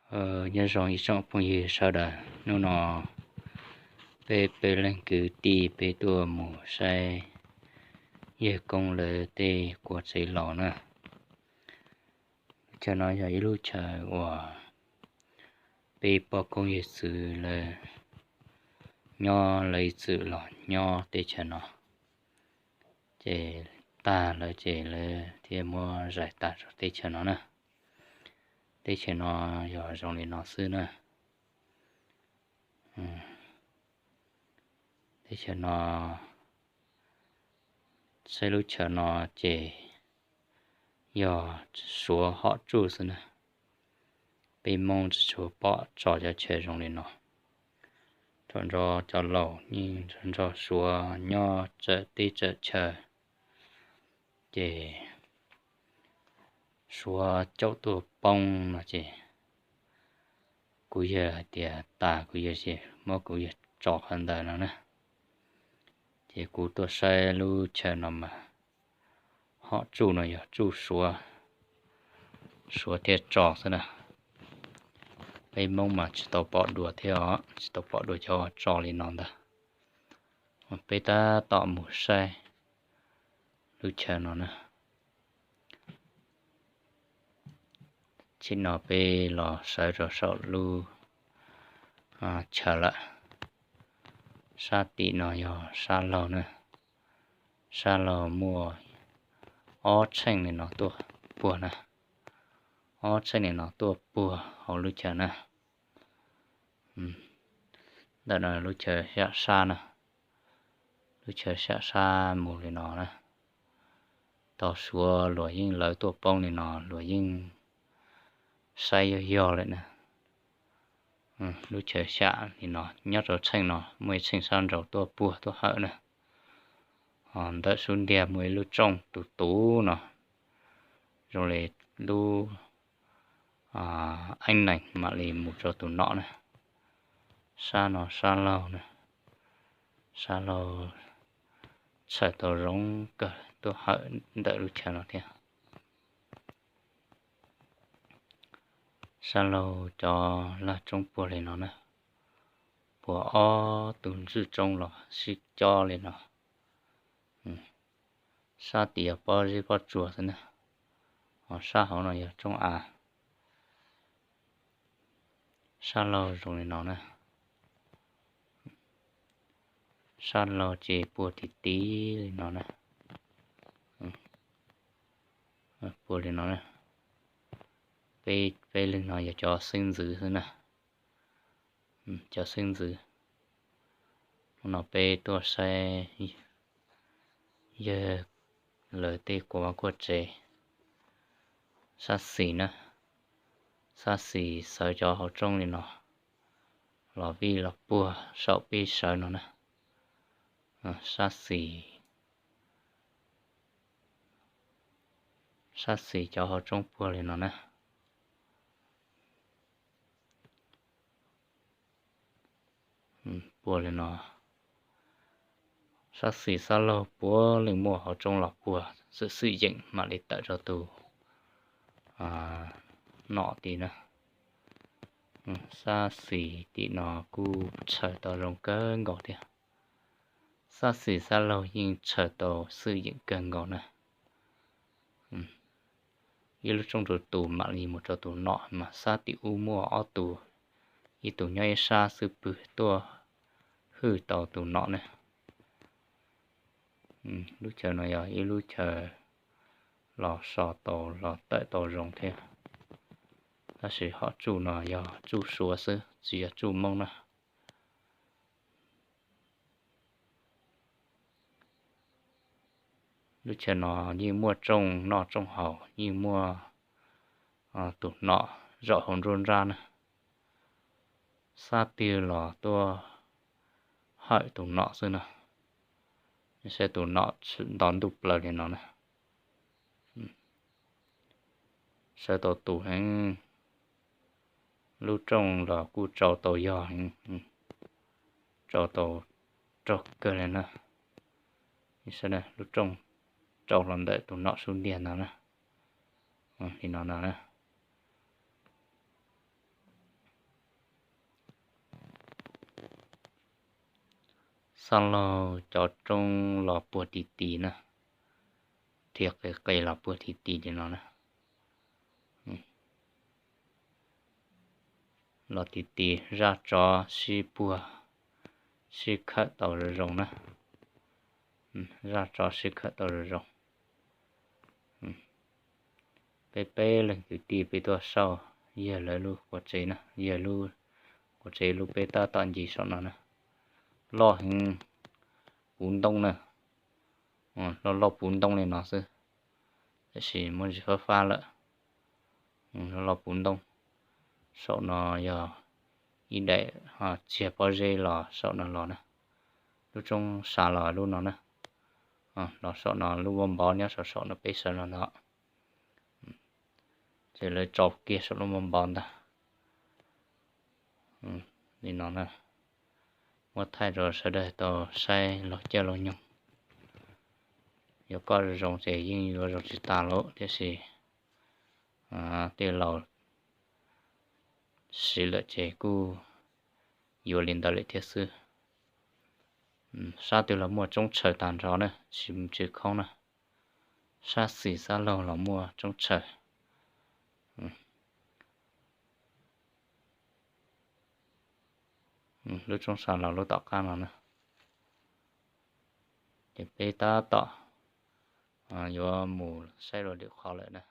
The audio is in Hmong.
Nyob zoo ib tsoom phooj ywg sawv daws, hnub no peb peb leeg kwv tij peb tuaj mus saib yawg koob lawv tej kua tsev laus na. Lub chaw no yog ib lub chaw uas peb poj koob yawg txwv lawv nyob, lawv ib txwm los nyob teb chaws no, ces tag lawv ces lawv thiaj muab zais tas rau teb chaws no na. Teb chaws no yog zoo li no xwb na. Teb chaws no, saib lub chaw no ces yog Suav hom tsuj xwb na. Peb Hmoob tsis tshua pom tso cov chaw zoo li no. Thaum nrog cov laus yeej nrog Suav nyob txawm teb txawm chaw, ces Suav caum tuaj poob no ces kuv yawg hais tias tas kuv yawg ces muab kuv yawg tso qhov ntawd no na. Ces kuv tuaj saib lub chaw no mas hom tsuj no yog tsuj Suav, Suav thiaj tso xwb na. Peb Hmoob mas tsis tau pom dua thiab os, tsis tau pom dua cov tso li no ntag. Peb tab tom mus saib lub chaw no na. Tsim no peb los sawv rau saum lub chaw lawm. Sab tim no yog sab laug na. Sab laug muaj ob tsheej li no tuaj puag na. Ob tsheej li no tuaj puag hauv lub chaw na. Ntawm no lub chaw sab sab na. Lub chaw sab sab mus li no na. Tau Suav luag yeej lawv tuaj poob li no luag yeej saib yog yog lawm na. Lub chaw sab li no nyob rau tsheej no muaj ib tsheej sab nraud tuaj puag tuaj hawm na. Ntawm sub ntiag muaj ib lub rooj tus tus no, zoo li lub eeb nees mam li mus rau tus nom na. Sab no sab laug na, sab laug tshawm tau zoo kawg tuaj hawm ntawm lub chaw no thiab. Sab laug cov laj roob puag li no na, puag ob tug ntswj roob los sib cob li no. Sab tim yog pob zeb pob tsuas xwb na, ho sab hauv no yog roob av. Sab laug zoo li no na, sab laug ces puag tim tid li no na, puag li no na. Peb leeg no yog cov xeeb ntxwv xwb na, cov xeeb ntxwv. Hnub no peb tuaj saib yawg lawv tej kua vaj kua tsev, sab xis na, sab xis xawv cov hauv roob li no, los vij los puag saum peb sawv no na, sab xis, sab xis cov hauv roob puag li no na. Puag li no, sab xis sab laug puav leej muaj hauv roob los puag xwm xwm yeem mam li tawm rau tus nom tim na. Sab xis tim no kuj tshawm tau zoo kawg nkaus thiab. Sab xis sab laug yeej tshawm tau xwm yeem kawg nkaus na. Ib lub rooj rau tus mam li mus rau tus nom, mas sab tim ub muaj ob tug, ib tug nyob ib sab xwb pwg tuaj hwj tau tus nom na. Lub chaw no yog ib lub chaw los so tau los tawm tau zoo thiab, tab sis hom tsuj no yog tsuj Suav xwb tsis yog tsuj Moob na. Lub chaw no yeej muaj rooj noj rooj haus, yeej muaj tus nom zaum hauv nruab nrab na. Sab twg los tuaj hawm tus nom xwb na. Saib tus nom nto ntuj plaws li no na. Sawv tau tus heev, lub rooj los kuj tsau tau yog heev, tsau tau raug kawg li na. Lub rooj tsau los ntawm tus nom sub ntiag no na, li no no na. Xab laug cov roob los puag ti ti na, dhia qis qis los puag ti ti li no na. Los ti ti, zaj tsov sib puag, sib khawm tau zoo zoo na. Zaj tsov sib khawm tau zoo zoo. Peb peb leeg kwv tij peb tuaj xauj yawg lawv lub quav tsev na, yawg lub quav tsev lub peb tab tom ncig saum no na. Loj heev, puv ntoob na, loj loj puv ntoob li no xwb, tiam sis muaj ntsis fab fab lawm. Loj loj puv ntoob. Saum no yog ib daim txiag pob zeb los saum no los na. Lub roob sa los lub no na. Los saum no lub vaj npov nyob saum saum no peb sawv los ntawd. Ces lawv tso kiag saum lub vaj npov ntag. Li no na, muab thaij rau sawv daws tau saib laug caij laug nyoog. Yuav kom zoo zoo ces yeej yuav zoo tsis tas lawm, tiam sis tej laus siv lawm ces kuj yuav li ntawd lawm thiab xwb. Sab twg los muaj tsoob tshaws tag nrho na, tsis tsw khoob na. Sab xis sab laug los muaj tsoob tshaws. Lub tsoob sa los lub tom qab no na. Ces peb tab tom yuav mus saib dua lwm qhov lawm na.